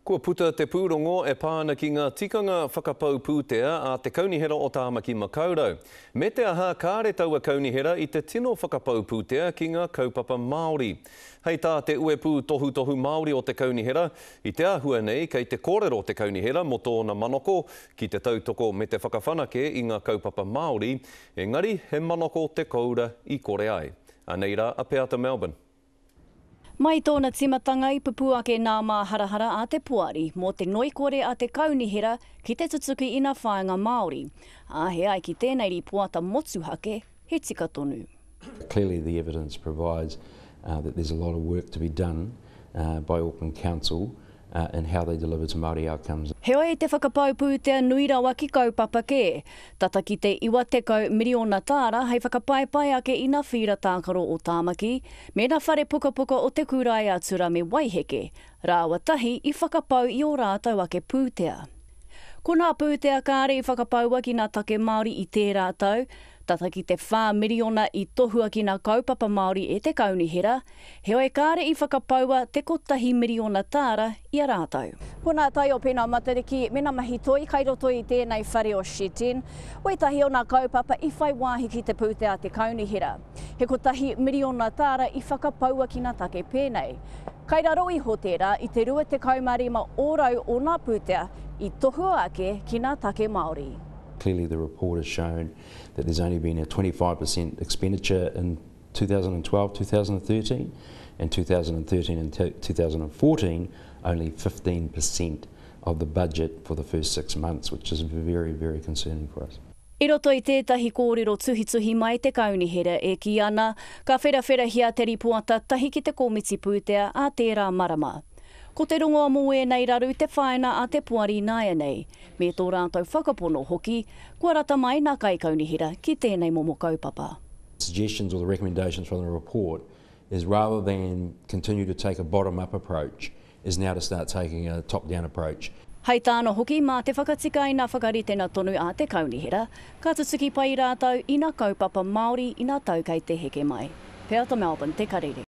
Kua puta te pūrongo e pā ana ki ngā tikanga whakapau pūtea a te Kaunihera o Tāmaki Makaurau. Me te aha, kāre taua kaunihera i te tino whakapau pūtea ki ngā kaupapa Māori. Hei tā te Uepū Tohutohu Māori o te Kaunihera, i te āhua nei kei te kōrero te kaunihera mō tōna manako ki te tautoko me te whakawhanake i ngā kaupapa Māori, engari he manako te koura i kore ai. Anei rā a Peata Melbourne. Mai tōna tīmatanga i pupū ake nā māharahara a te poari mō te ngoikore a te kaunihera ki te tutuki i nā whāinga Māori, ā, he ai ki tēnei rīpoata motuhake, he tika tonu. Clearly the evidence provides that there's a lot of work to be done by Auckland Council in how they deliver to Māori outcomes. Heoi te whakapau pūtea nui rawa ki kaupapa kē, tata ki te 90 miriona tāra hei whakapaepae ake i nā whīra tākaro o Tāmaki, me nā whare pukapuka o Te Kūrae-a-Tura me Waiheke, rāua tahi i whakapau i ō rātou ake pūtea. Ko nā pūtea kāre i whakapaua ki nā take Māori i tērā tau, tata ki te whā miriona i tohua ki nā kaupapa Māori e te Kaunihera, Heoi kāre i whakapaua te kotahi miriona tāra i a rātou. Ko nā taiope nā Matariki me nā mahi toi kai roto i tēnei whare o Sheten, wētahi o nā kaupapa i whai wāhi ki te pūtea a te kaunihera. He kotahi miriona tāra i whakapaua ki nā take pēnei. Kai raro iho tērā i te 25 ōrau o nā pūtea i tohua ake ki nā take Māori. Clearly the report has shown that there's only been a 25% expenditure in 2012, 2013 and 2013 and 2014 only 15% of the budget for the first six months, which is very, very concerning for us. I roto i tētahi kōrero tuhituhi mai te Kaunihera e kī ana, ka wherawherahia te ripoata tahi ki te komiti pūtea ā tērā marama. Ko te rongoa mō ēnei raru te whāina a te poari nāianei, me tō rātou whakapono hoki, kua rata mai nā kaikaunihera ki tēnei momo kaupapa. Suggestions or the recommendations from the report is rather than continue to take a bottom up approach is now to start taking a top down approach. Hei tāna hoki, mā te whakatika i nā whakaritenga tonu a te Kaunihera, ka tutuki pai rātou i nā kaupapa Māori i nā tau kei te heke mai. Peata Melbourne, Te Karere.